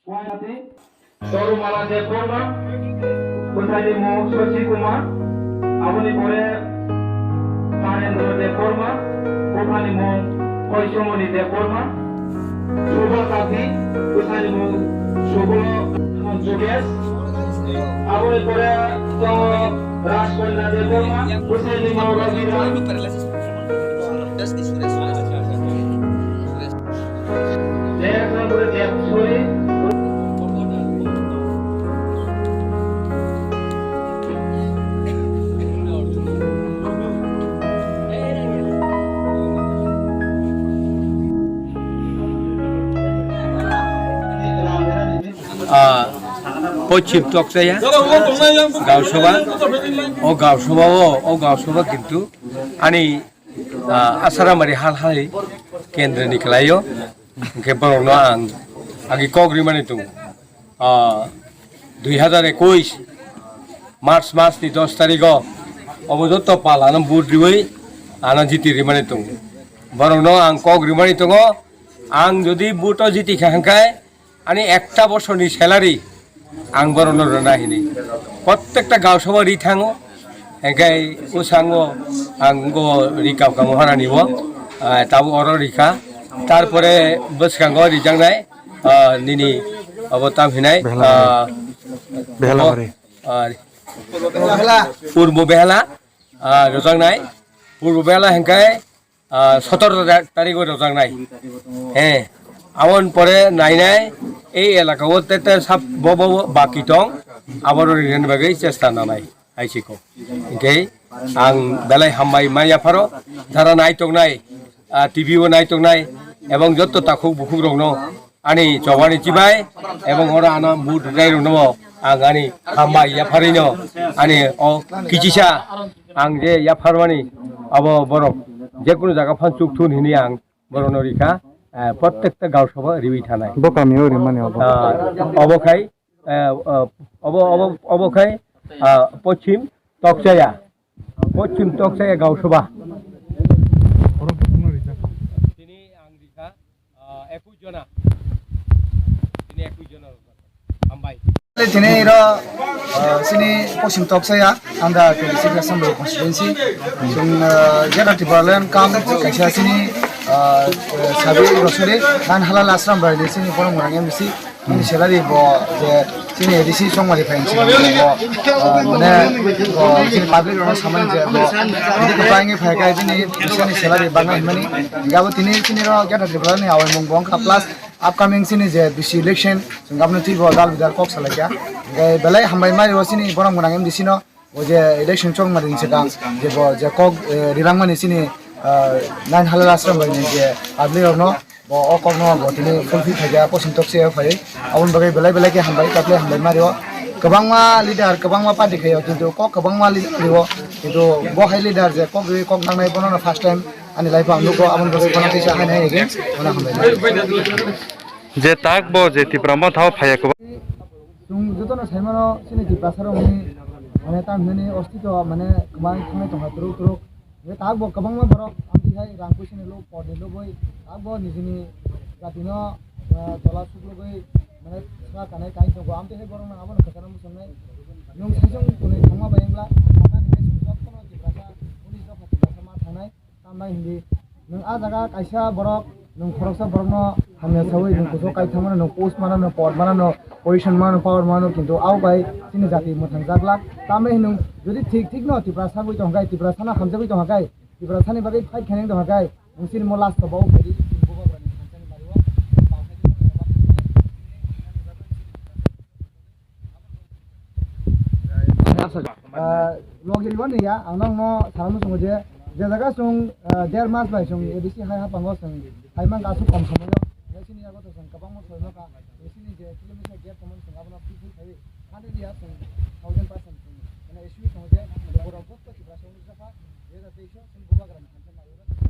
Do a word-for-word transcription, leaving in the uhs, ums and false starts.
Wainati, Torumala Debbarma, bwsani mung Shashi Kumar, aboni pore Narendra Debbarma, bwsani mung Koisomoni Debbarma, Shubha Kapi, bwsani mung Shubha Jogesh, aboni pore tongo Rajkanya Debbarma, bwsani mung Rabi Ram. Ah, Pochim Tokchaya, Gausabha, o Gausabha o, o Gausabha kintu ani ah, Asaramari hal hai kendra ni khlaio, hwnkhe borokno ang agi kok rimani tongo. Ah, dui hazar ekush March mas ni dos tarikh o obo joto pal ano vote riwi ano jiti rimani tongo. Borokno ang kok rimani tongo, ang jodi vote o jiti kha hwnkhe ani ekta bosorni salary ang borokno rwna hini. Prottekta Gausabha ri thango, hingke bwskango ang go ri kap kamo harani bo, ah, tabuk oro rikha. Tarpore bwskango rijaknai, ah, nini abo tam hinai, Behela ah, Behela bo, Hari. Ah, Purbo Behela, ah, rijaknai. Purbo Behela hingke ah, sotoro ta-, tarikh o rwjaknai. He, aboni pore nainai, ei elaka o te, te sab bo, bo, bo baki tong, aboro rinani bagwi chesta nanai, hai siko. Hingke ang belai hambai ma yapharo, jara nai tongnai, ah, T V o nai tongnai, ebong jotto takhuk bukhuk rokno, ani chobani chibai, ebong oro ano vote rwnairokno bo ang ani hambai yapharino ani o kichisa ang je yapharmani abo borok jekunu jaga phan chukthun hini ang borokno rikha, eh, prottekta Gausabha riwi thanai. Bo kamio rimani obo. Ah, obo khai, eh, ah, obo, obo, obo khai, ah, Pochim Tokchaya. Pochim Tokchaya Gausabha. Tini ang rikha, ah, ekush jona. Tini ekush jona. Hambai. Tini iro, ah, sini Pochim Tokchaya, under twenty-six Assembly Constituency. Sung, ah, Greater Tipraland kam kaisa sini, ah, sabi rosori, nan halal ashram bai sini borok mwnang M D C. Nini salary bo je chini A D C chongmani phai chini bo, ah, mane bo chini public rokno samani je bo bidi kwplai wngwi phai khe chini bisani salary bangna hinmani. Hingke abo tini chini ro Greater Tripura ni awaimung bo wngkha plus upcoming chini je B C election chwng abono twi bo dal bidal kok salaikha. Hingke belai hambai mari o chini borok mwnang M D C no. O je election chongmani swkang je bo je kok, eh, rilangmani chini, ah, nine halal ashram bai ni je public rokno bo o kokno bo tini fulfill khaikha Pochim Tokchaya phai. Aboni bagwi belai belai khe hambai, taple hambai mario. Kwbangma leader, kwbangma party khaio, kintu kok kwbangma leader rio, kintu bo hai leader je kok ri kok nangnai bono no first time ani life o ang nukgo, aboni bagwi bono kisa hai nai again, bono hambai. Je tak bo je Tipra Motha o phaiya kwbang. Chwng jotono sai mano, chini Tiprasa rokni, mane, tamo hinani ostito, mane, kwbang thangnai tongkha, twrwk twrwk. Hingke tak bo kwbangma borok amtwi hai rang puisani luk, por ni lugwi, tak bo nijini jatino, ah, jola suklugwi, mane, sra kanai kain tongo. Amtwi hai borokno abono kwcharo mwchwngnai. Nwng saichung kunui thangma bai wngla, sakha ni hai chwng jotono Tiprasa, police dopha Tiprasa ma thangnai. Tambai hindi, nwng a jaga kaisa borok, nwng khoroksa borokno hamya sawi nwng kuchuk kai thangmano, nwng post manano, pod manano, position manano, power manano, kintu abo bai chini jati mwthangjakla. Tambai hinwi nwng jodi thik thikno Tiprasa wngwi tongkha khe, Tiprasano hamjagwi tongkha khe, Tiprasani bagwi fight khainai tongkha khe, nwng chini mo last o bo phaidi, chini bubagrani thansani mario. Ah, logi ribo ni ya, ang nokno sana muchungo je, je jaga chwng, ah, der mas bai chwng A D C hai haphango chwng hai mankha aswk kom somoio, chini yago to chwng kwbangma soi mankha, chini je kilometer gap tongmani chwng abono fulfill khaiwi, hundred ya chwng thousand percent chwng, mane, assured tongo je borok joto Tiprasa wngwi jakha, je jati chini bubagrani thansa mario.